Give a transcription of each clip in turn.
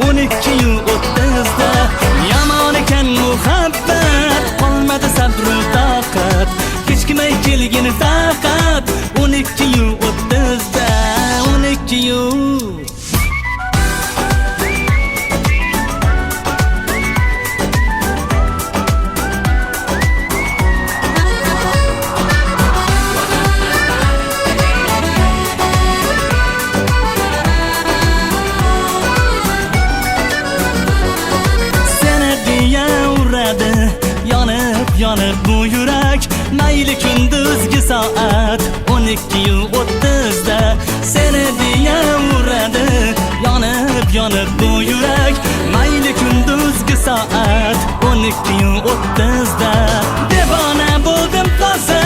12:30da yomon ekan muhabbat, qolmadi sabru toqat. Kechikmay kelgin faqat 12:30da, 12. Yonib bu yurak, mayli kunduzgi soat 12:30da seni deya uradi. Yonib yonib bu yurak, mayli kunduzgi soat 12:30da. Devona bo'ldim toza,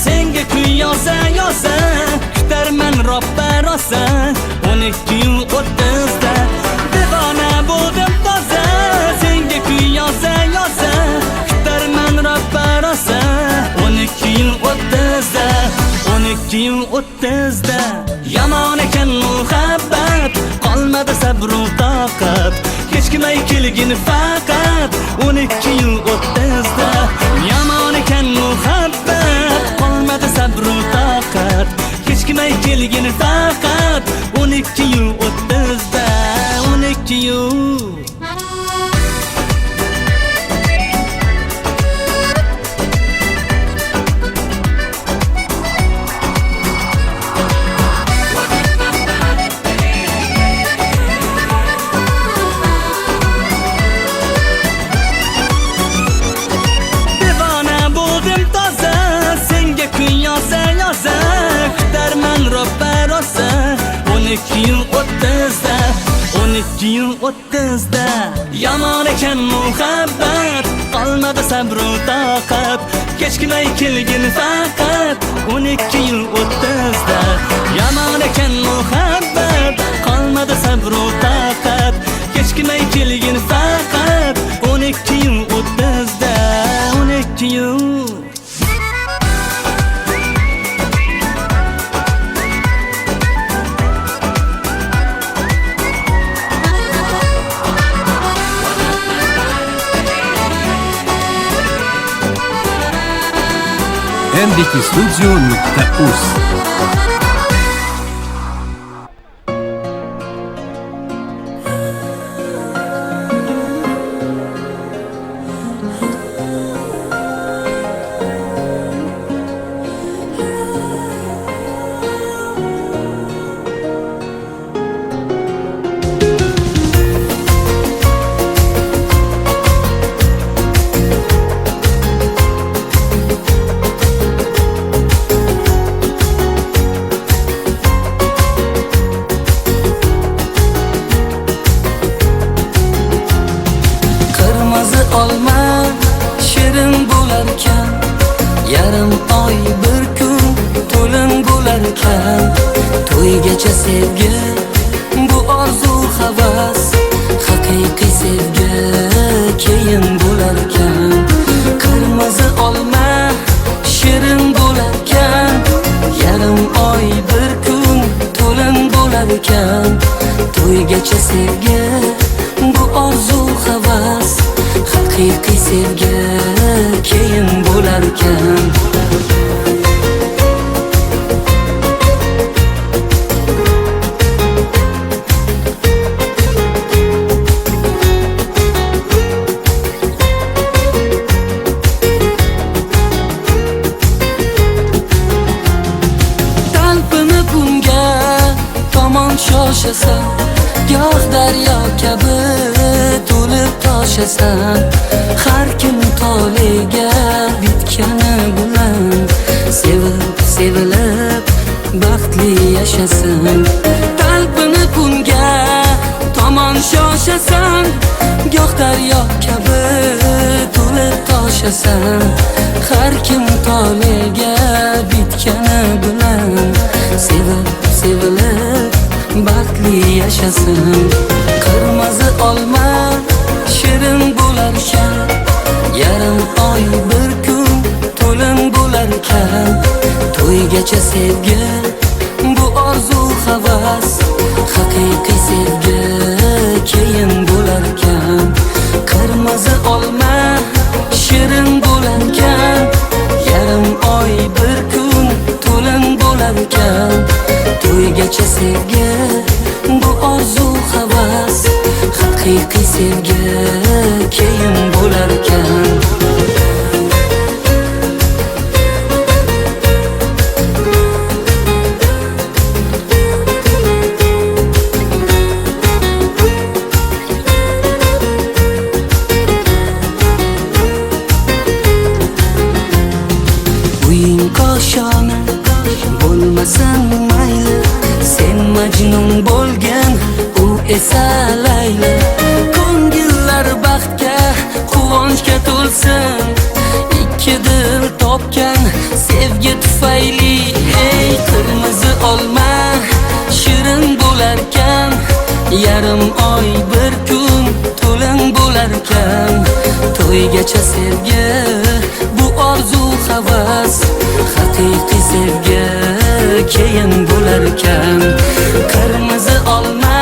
senga kuy yoza yoza, kutarman robba rosa 12:30da. Devona bo'ldim toza, senga kuy yoza yoza, kutarman robba rosa 12:30da, 12:30da. Yomon ekan muhabbat, qolmadi sabru toqat. Kechikmay kelgin faqat 12:30da. Yomon ekan muhabbat, qolmadi sabru toqat. Kechikmay kelgin faqat 12:30da, 12. Yoza yoza, kutarman robba rosa 12:30da, 12:30da. Yomon ekan muhabbat, qolmadi sabru toqat. Kechikmay kelgin faqat 12:30da. Yomon ekan muhabbat, qolmadi sabru toqat. Kechikmay kelgin faqat 12:30da, 12. mbkstudio.uz. Olma shirin bo'larkan, yarim oy bir kun to'lin bo'larkan. To'ygacha sevgi bu orzu havas, haqiqiy sevgi keyin bo'larkan. Qirmizi olma shirin bo'larkan, yarim oy bir kun to'lin bo'larkan. To'ygacha sevgi bu orzu havas, haqiqiy sevgi keyin bo'larkan. Talpinib unga tomon shoshasan, goh daryo kabi to'lib toshasan. Har kim toliga bitgani bilan sevib sevilib baxtli yashasin. Talpinib unga tomon shoshasan, goh daryo kabi to'lib toshasan. Har kim toliga bitgani bilan sevib sevilib baxtli yashasin. Qirmizi olma shirin bo'larkan, yarim oy bir kun to'lin bo'larkan. To'ygacha sevgi bu orzu havas, haqiqiy sevgi keyin Haqiqiy sevgi keyin bo'larkan. Uying koshona bo'lmasin mayli, sen Majnun bo'lgin, u esa Layli. Ko'ngillar baxtga, quvonchga to'lsin, ikki dil topgan sevgi tufayli. Ey qirmizi olma shirin bo'larkan, yarim oy bir kun to'lin bo'larkan. To'ygacha sevgi bu orzu havas, haqiqiy sevgi keyin bo'larkan. Qirmizi olma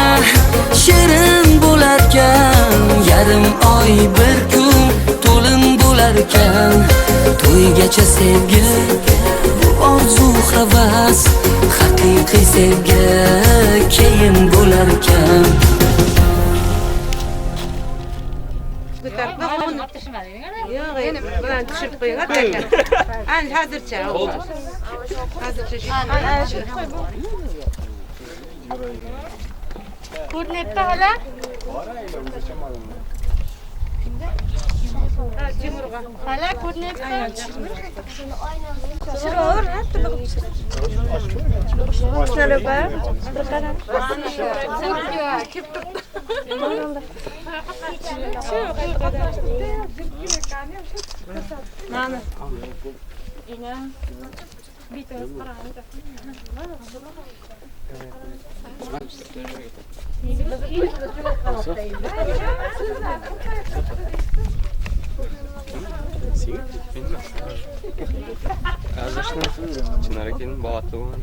shirin bo'larkan, yarim oy bir kun to'lin bo'larkan. To'ygacha sevgi bu orzu havas, haqiqiy sevgi keyin bo'larkan. Yo'q, bilan tushirib qo'ying, aka. Ana hozircha. Hozircha shu. Ko'rinyapti hali? Hali ko'rinyapti. Chiroyli, ha, tiliq. Bir qarang. Kelib turibdi. Mana. Ina. Bittasi qarang. Çınar ekenin balatlı olmadı.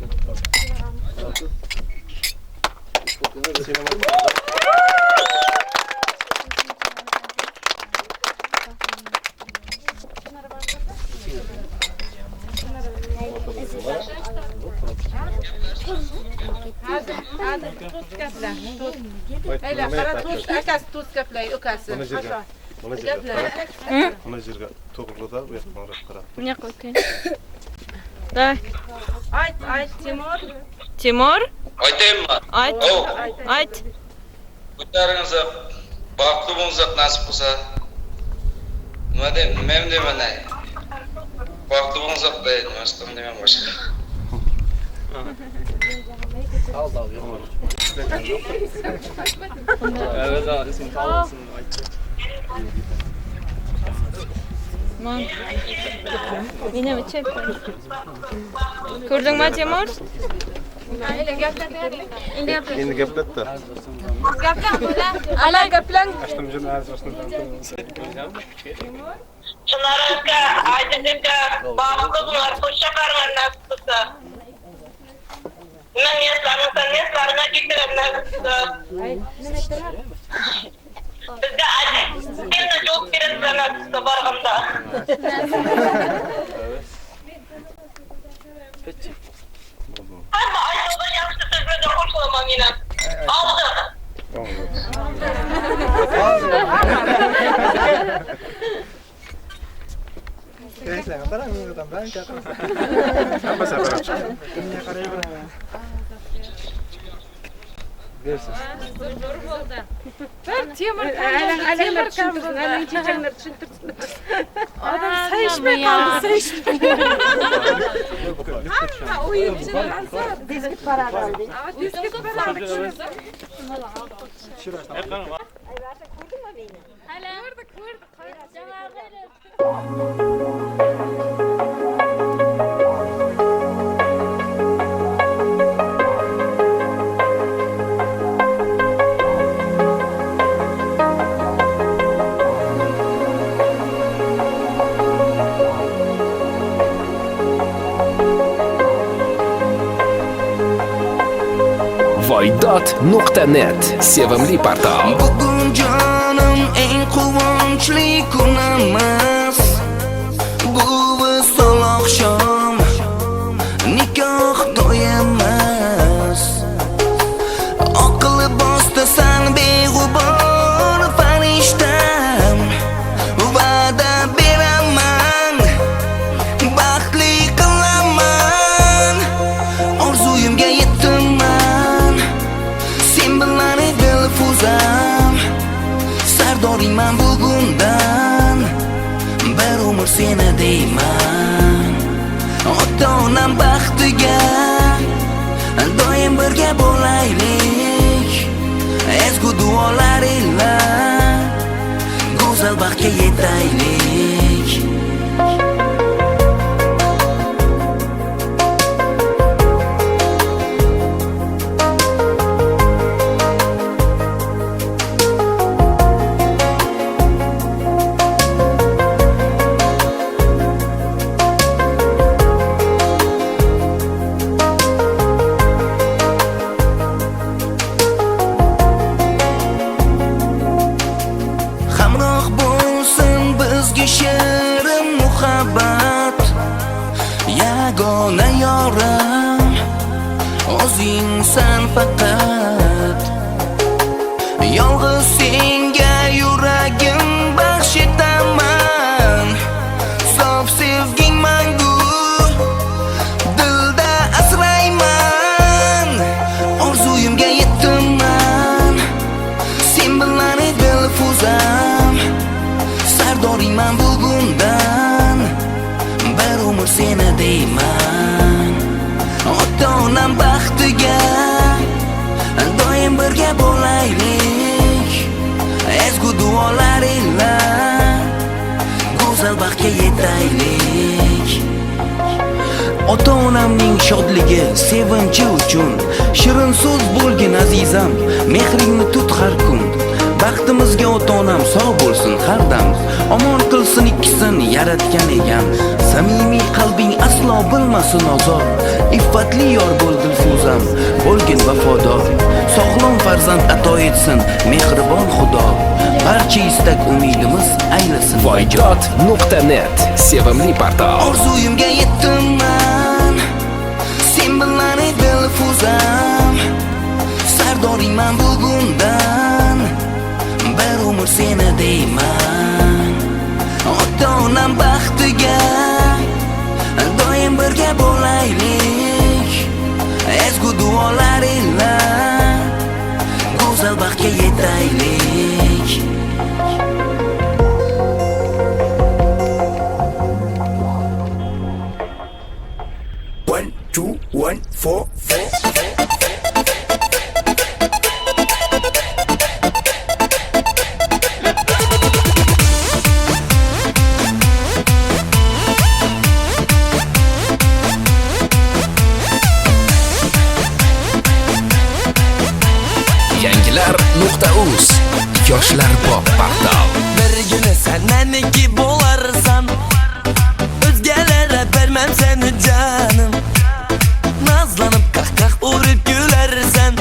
Mana yerga to'g'riladi, u yoqqa qarab. Bunga qo'y. Давай. Ayt, ayt Timur. Timur? Aytaymi? Ayt. Ayt. Ko'taringizlar, baxtli bo'lingizlar nasib qilsa. Nima deyman, nima deyman? Baxtli bo'lingizlar deyman, boshqa nima boshqa. Evet abi, sen kalmasın. Yine mi çek? Ko'rdingmi Timur? Endi gaplatdi. Gaplang bo'la. Ala gaplang. Çınar aka, Aydın aka, baxtli bo'linglar, qo'sha qaranglar nasib qilsa. Nima niyatlaringizsa niyatlaringga keltiradi nasib qilsa. Bizga endi javob berasizlar nasib qilsa borganda. Hamma aytolgan yaxshi so'zlarga qo'shilaman men. Oldi. Bir temir Alanglar tushuntirsin, alang chechanglar tushuntirsin. Odam sayishmay qoldi, sayishmay. Hamma o'yinchilar ansor. Diskit paradi. Diskit paradi. Ko'rdingmi meni? Ko'rdik, ko'rdik. Voydot.net sevimli portal. Bugun jonim eng quvonchli kunimiz. Bu visol oqshom nikoh to'yimiz. Oqilib bosdi san beg'ubor Dilfuzam, sardoringman bugundan. Bir umr seni deyman. Ota-onam baxtiga doim birga bo'laylik. Ezgu duolar ila go'zal baxtga yetaylik. Hamroh bo'lsin bizga shirin muhabbat, yagona yorim o'zingsan faqat. Yolg'iz senga yuragim baxsh etaman, sof sevging mangu dilda asrayman. Orzuyimga yetdim-man, sen bilan Dilfuzam, sardoringman bugundan. Bir umr seni deyman. Ota-onam baxtiga doim birga bo'laylik. Ezgu duolar ila go'zal baxtga yetaylik. Ota-onamning shodligi, sevinchi uchun shirin so'z bo'lgin azizam, mehringni tut har kun. Baxtimizga ota-onam sog' bo'lsin har dam, omon qilsin ikkisin yaratgan egam. Samimiy qalbing aslo bilmasin ozor, iffatli yor bo'l Dilfuzam, bo'lgin vafodor. Sog'lom farzand ato etsin mehribon Xudo, barcha istak umidimiz aylasin. Voydod.net sevimli portal. Orzuyimga yetdim-man, sen bilan Dilfuzam, sardoringman bugundan. Bir umr seni deyman. Ota-onam baxtiga doim birga bo'laylik. Ezgu duolar ila go'zal baxtga yetaylik. One, two, one, four, four. Yangilar.uz yoshlar bop portal. Bir günü sen meniki bo'larsan, o'zgalarga bermam seni canım. Nazlanıp qah-qah urib gülersen,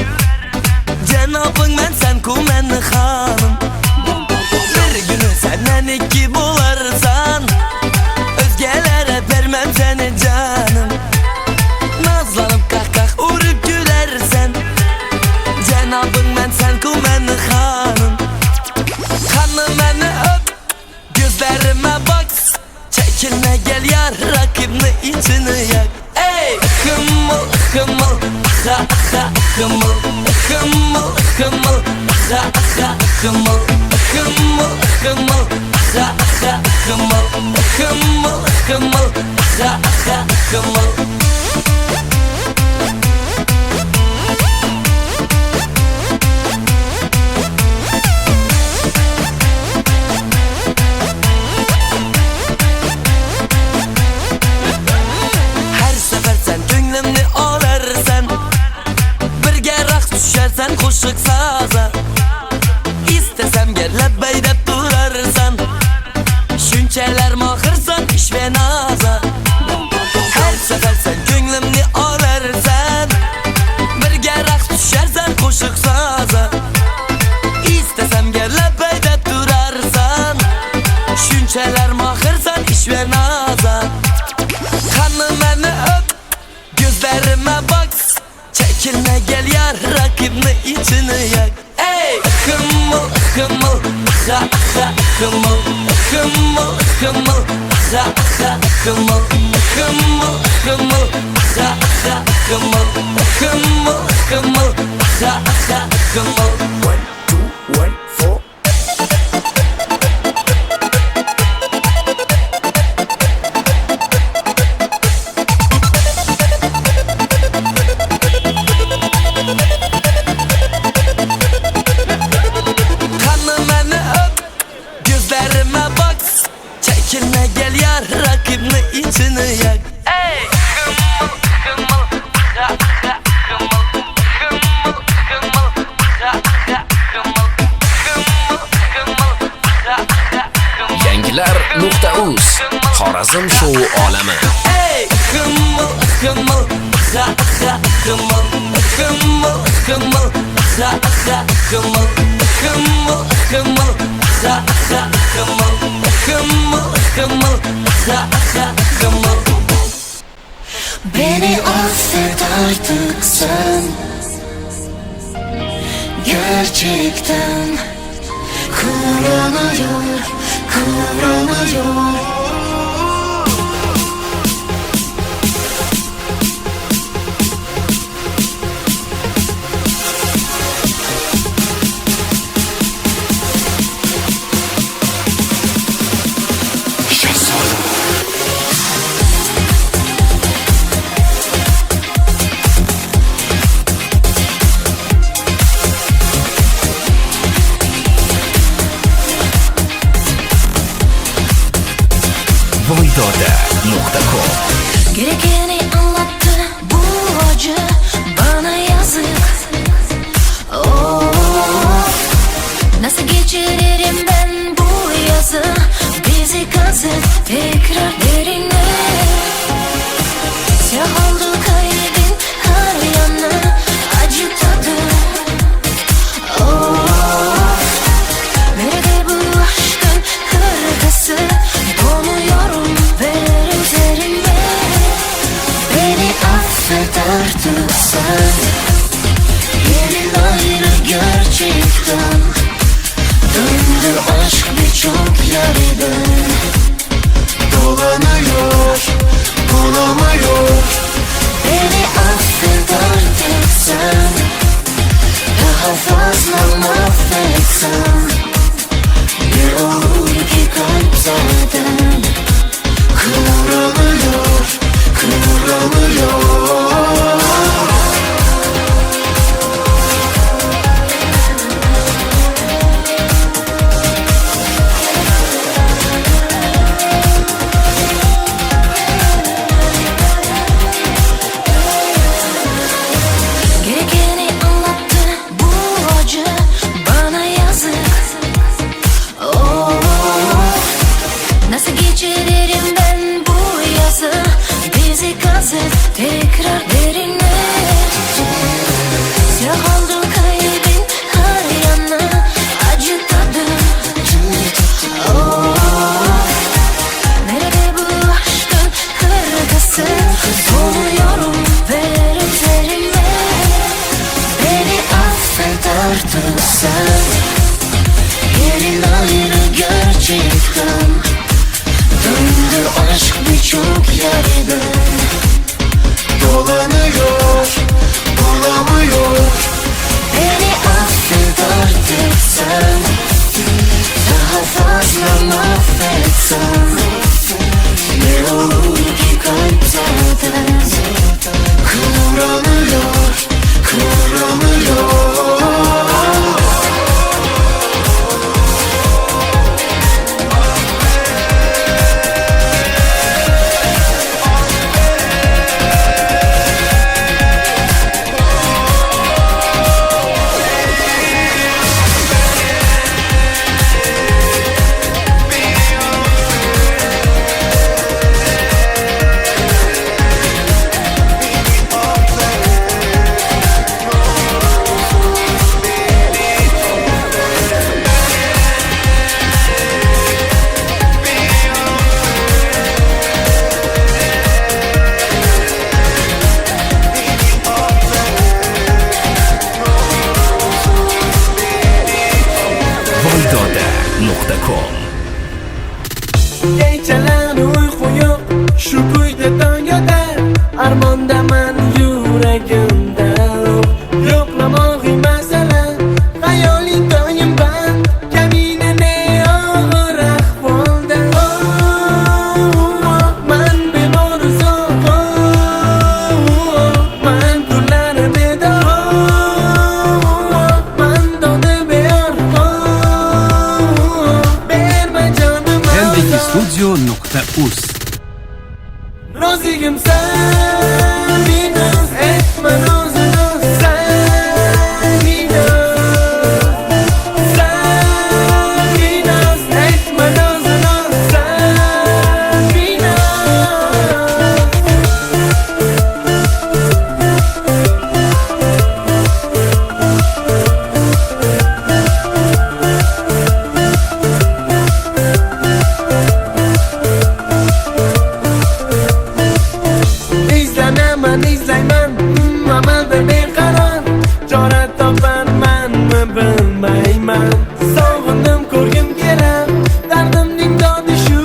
cenabın men sen ku meni hanım. Bir günü sen meniki bo'larsan, o'zgalarga bermam seni canım. Nazlanıp qah-qah urib gülersen, cenabın men sen ku meni hanım. Hanım meni öp, gözlerime bak, çekilme gel yar, rakibni içini yak. Ey ıhımıl ıhımıl, aha aha ıhımıl, ıhımıl ıhımıl, aha aha ıhımıl, ıhımıl ıhımıl, aha aha ıhımıl, ıhımıl ıhımıl, aha aha ıhımıl. Sen qo'shiq saza, istesam gel labbay deb turarsan, shunchalar mohirsan ish va naza. Har safar sen ko'nglimni olarsan, birga raqs tusharsan qo'shiq saza, istesam gel labbay deb turarsan, shunchalar mohirsan ish va naza. Qani meni o'p, ko'zlarimga boq, çekilme gel yar, rakibni içini yak. Ey ıhımıl ıhımıl, aha aha ıhımıl, ıhımıl ıhımıl, aha aha ıhımıl, ıhımıl ıhımıl, aha aha ıhımıl, ıhımıl ıhımıl, aha aha ıhımıl. 1, 2, Gel yar rakibni içini yak. Ey hımıl hımıl ha ha hımıl hımıl hımıl ha ha hımıl hımıl hımıl ha ha hımıl. Yangilar.uz Xorazm shou olami. Ey hımıl hımıl ha ha hımıl hımıl hımıl ha ha hımıl hımıl hımıl ha ha hımıl hımıl hımıl ha ha hımıl. Beni affet artık sen, gerçekten kıvranıyor, kıvranıyor. Voydoda.com. Gerekeni anlattı bu acı bana yazık. Oh, nasıl geçiririm ben bu yazı? Bizi kazık tekrar derine. Siyah oldu kalbin her yanı, acı tadı. Oh, nerede bu aşkın hırkası? Donuyorum ver üzerime. Beni affet artık sen, yerin ayrı gerçekten. Döndü aşk birçok yerden, dolanıyor, bulamıyor. Beni affet artık sen, daha fazla mahvetsen. Ne olur ki kalp zaten kıvranıyor, kıvranıyor. Gerekeni anlattı bu acı bana yazık. Oh, nasıl geçiririm ben bu yazı? Bizi kazık tekrar derine. Siyah oldu kalbin her yanı, acı tadı. Oh, nerede bu aşkın hırkası? Donuyorum ver üzerime. Beni affet artık sen, yerin ayrı gerçekten. Döndü aşk birçok yerden, dolanıyor, bulamıyor. Beni affet artık sen, daha fazla mahvetsen. Ne olur ki kalp zaten kıvranıyor, kıvranıyor. Voydoda.com. Geceler uyku yok, şu kuyda tong yotar. Armondaman yuragimda, yo'qlamog'i masala. Xayoliy tongim band, kamina ne og'ir ahvolda. Oh, man bemor uzoq, oh, man kunlari bedor, oh, man dodi beyor, oh, berma jonim. Yandex Studio.net. mbkstudio.uz. Nozigim sen binoz etma nozini, sen binoz, sen binoz etma nozini, sen binoz. İzlanaman, izlayman, amalda beqaror, chora toparmanmi bilmayman. Sog'indim, ko'rgim kelar, dardimning dodi shu,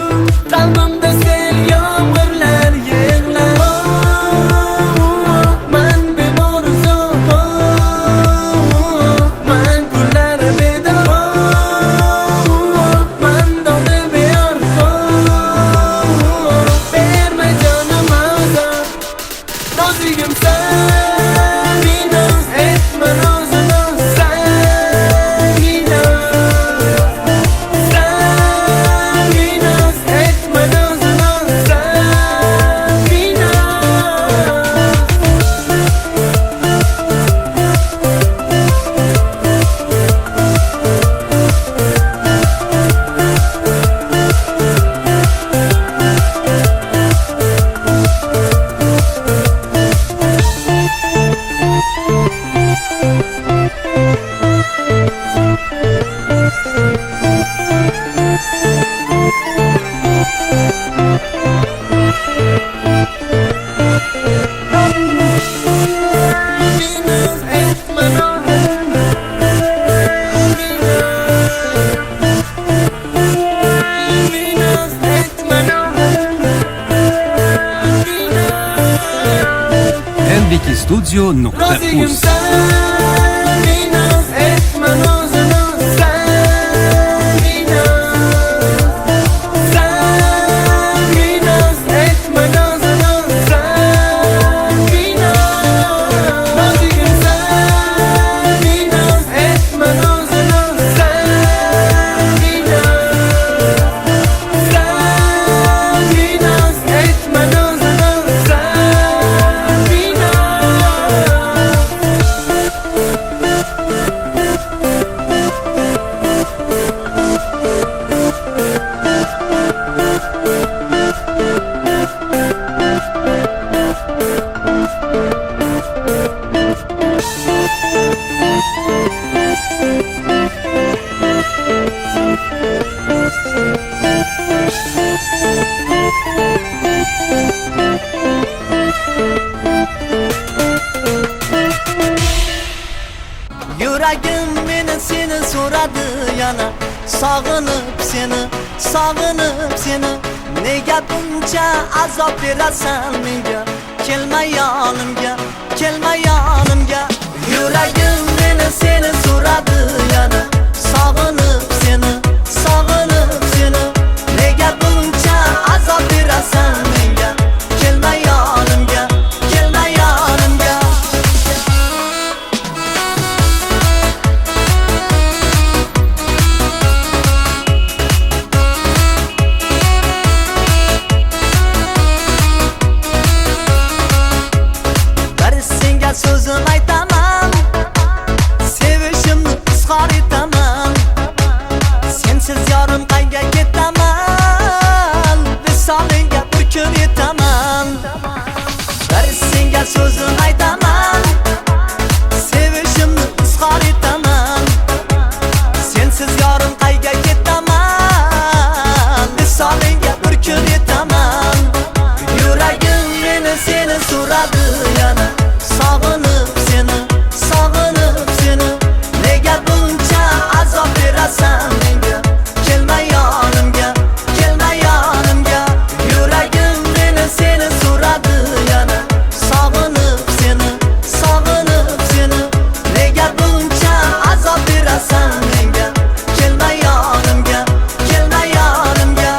qalbimda sel yomg'irlar yig'lar. Man bemor uzoq, man kunlari bedor, man dodi beyor, berma jonim azor. Nozigim sen binoz etma nozini, sen binoz, sen binoz etma nozini, sen binoz. Binoz etma nozini, binoz etma nozini, mbkstudio.uz. Nozigim sen binoz etma nozini, sen binoz, sen binoz etma nozini, sen binoz. Nozigim sen binoz etma nozini, sen binoz, sen binoz etma nozini, sen binoz. Yuragim meni seni so'radi yana, sog'inib seni, sog'inib seni. Nega buncha azob berasan menga? Kelma yonimga, kelma yonimga. Yuragim meni seni so'radi yana, sog'inib seni, sog'inib seni. Nega buncha azob berasan menga? Kelma yonimga, kelma yonimga. Bir senga so'zim aytaman, sevishimni izhor etaman. Sensiz yorim qayga ketaman, visolingga bir kun yetaman. Bir senga so'zim aytaman, sevishimni izhor etaman. Sensiz yorim qayga ketaman, visolingga bir kun yetaman. Yuragim meni seni so'radi yana, sog'inib seni, sog'inib seni. Nega buncha azob berasan menga? Kelma yonimga, kelma yonimga. Yuragim meni seni so'radi yana, sog'inib seni, sog'inib seni. Nega buncha azob berasan menga? Kelma yonimga, kelma yonimga.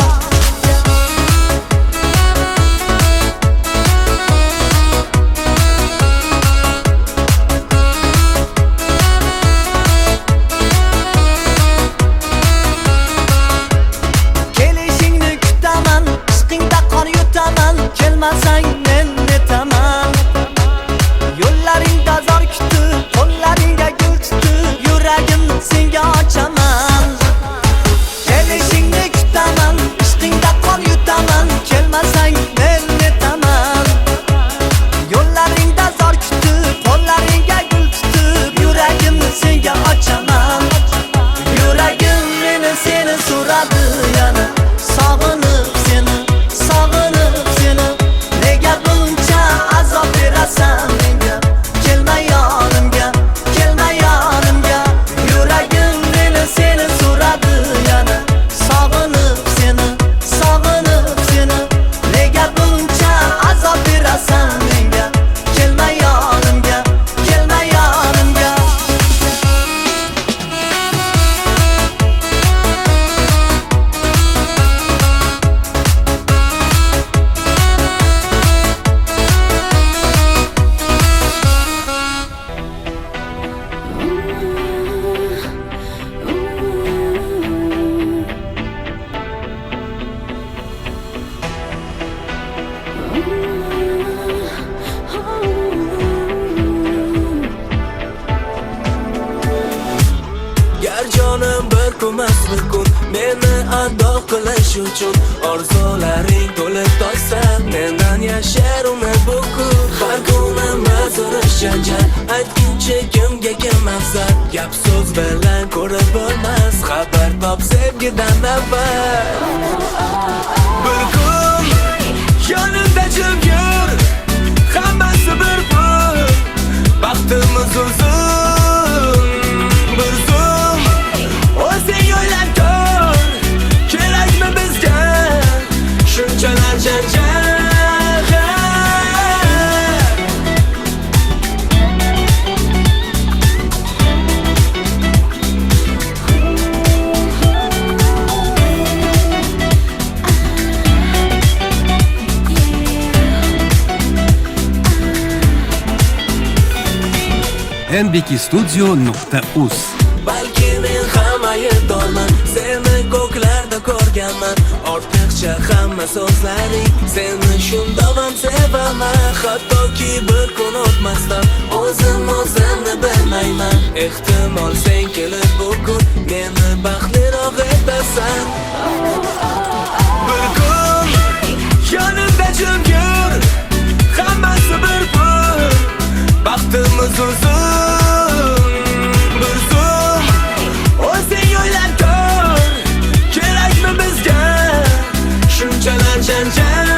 Jonim bir kunmas bir kun meni ado qilish uchun. Orzularing to'lib toshsa, mendan yashar uni bu kun. Har kunimiz urush janjal, aytguncha kimga kim afzal. Gap so'z bilan ko'rib bo'lmas, xabar top sevgidan avval. Bir kun yonimda jim yur, hammasi bir pul. Baxtimiz uzun, bir zum. O'zing o'ylab ko'r, kerakmi bizga shunchalar janjal? nbkstudio.uz. Balki men ham aybdorman, seni ko'klarda ko'rganman. Ortiqcha hamma so'zlaring, seni shundoq ham sevaman. Hattoki bir kun o'tmasdan o'zim o'zimni bilmayman. Ehtimol sen kelib bu kun meni baxtliroq etasan. Bir kun yonimda jim yur, hammasi bir pul. Baxtimiz uzun, bir zum. O'zing o'ylab ko'r, kerakmi bizga shunchalar janjal?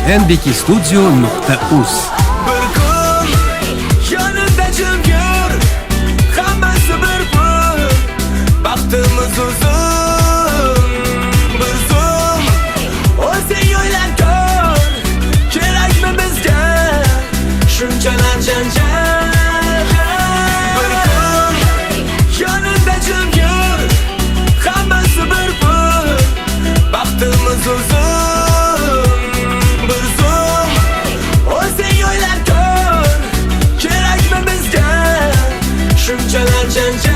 nbkstudio.uz. Bir kun yonimda jim yur, hammasi bir pul. Baxtimiz uzun, bir zum. O'zing o'ylab ko'r, kerakmi bizga shunchalar janjal? Bir kun yonimda jim yur, hammasi bir pul. Baxtimiz uzun, bir zum. O'zing o'ylab ko'r, kerakmi bizga shunchalar janjal?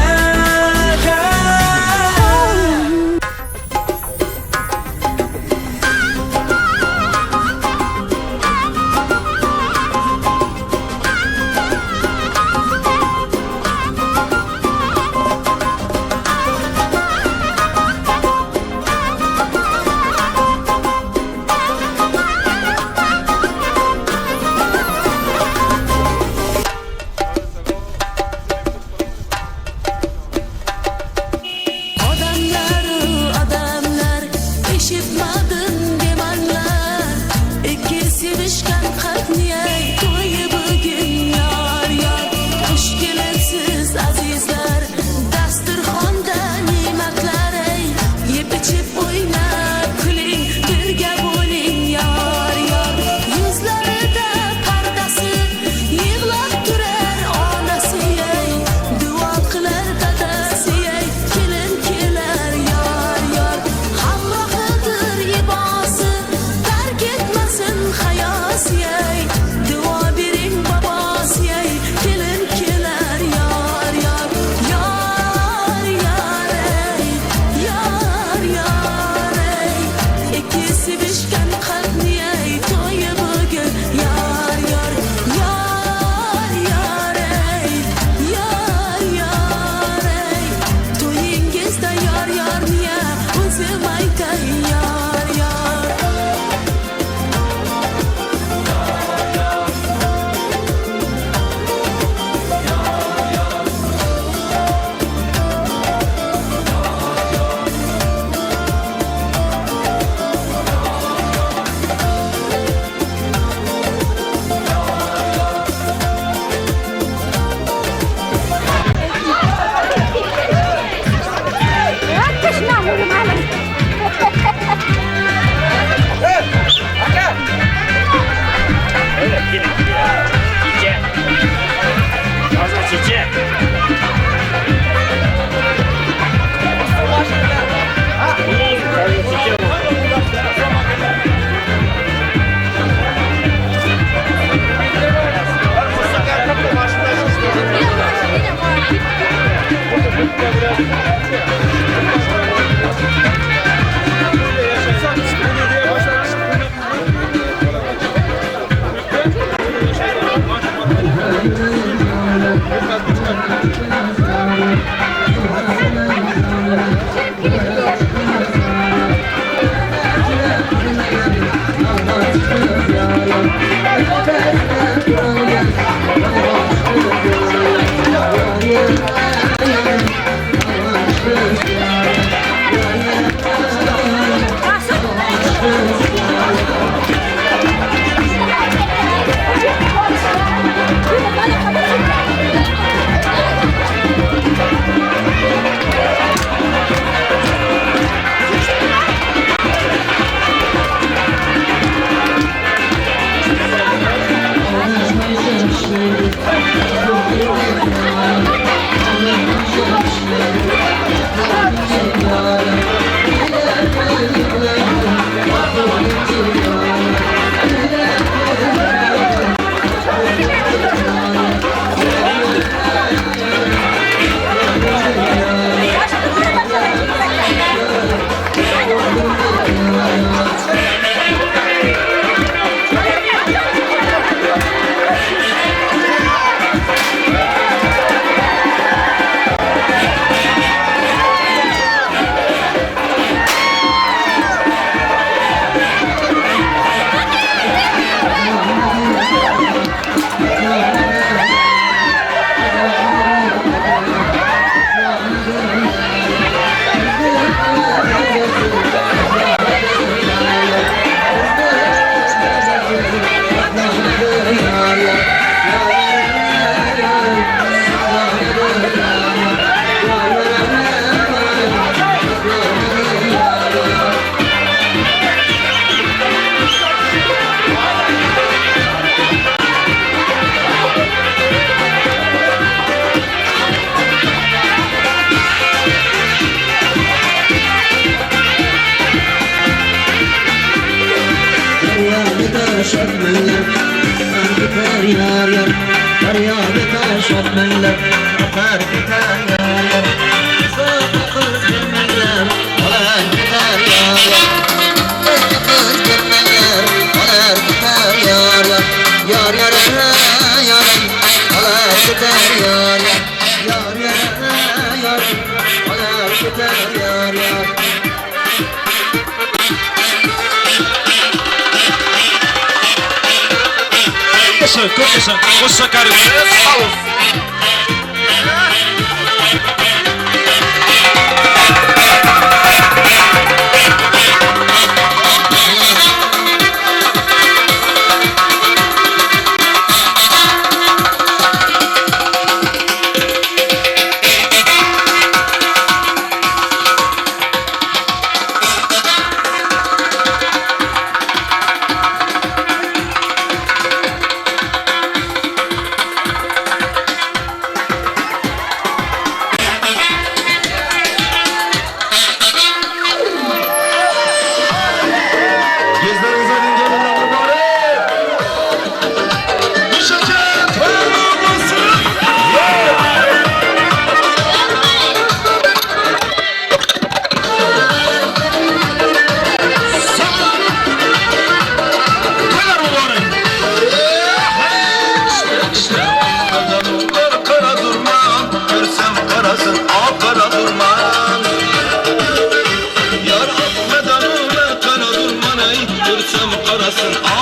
Otmanglar, oqar ketar yor yor. Daryoga tosh otmanglar, oqar ketar yor yor. So'qi qiz bermanglar, olar ketar yor yor. So'qi qiz bermanglar, olar ketar yor yor. Yor yor yor, olar ketar yor yor. Yor yor yor, olar ketar yor yor. Görsem karasın.